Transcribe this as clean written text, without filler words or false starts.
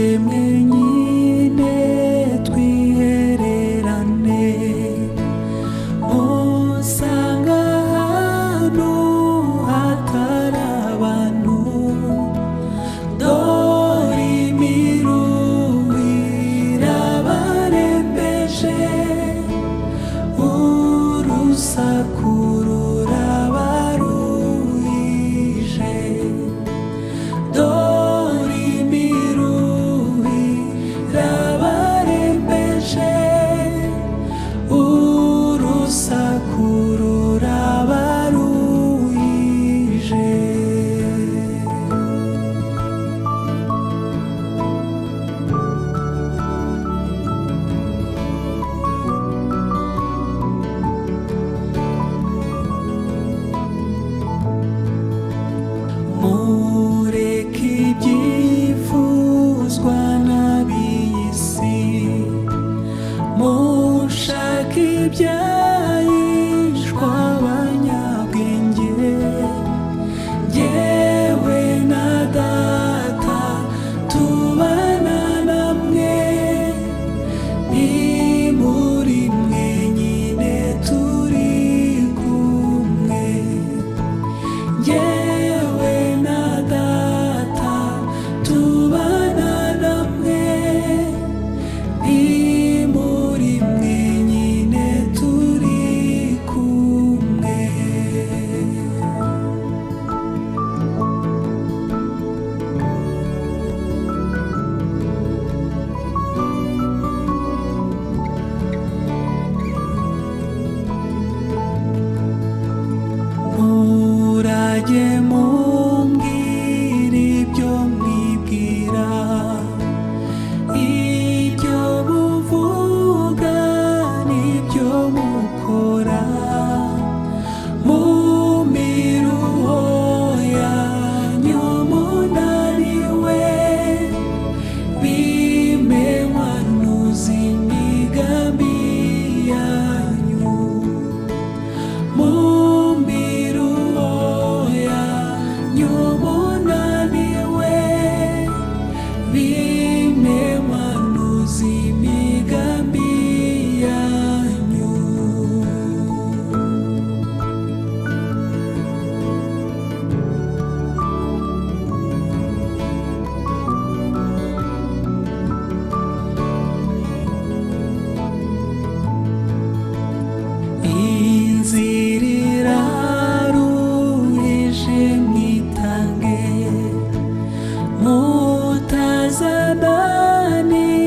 Muze mwenyine twihererane, musanga ahantu hatari abantu, dore imiruho irabarembeje, urusaku rurabaruhije. Dore imiruho irabarembeje, urusaku rurabaruhije. Mureke ibyifuzwa n'ab'iyi si, mushake ibyahishwa abanyabwenge. Jyewe na Data tubana namwe, ni muri mwenyine turi kumwe. Jyewe na Data tubana namwe, ni muri mwenyine turi kumwe. Murajye mumbwira ibyo mwibwira, ibyo muvuga n'ibyo mukora, mu miruho yanyu munaniwe, bimenywa nuzi imigambi yanyu. Mu miruho yanyu munaniwe, bimenywa nuzi imigambi yanyu. Inzira iraruhije, mwitange, mutazananirwa.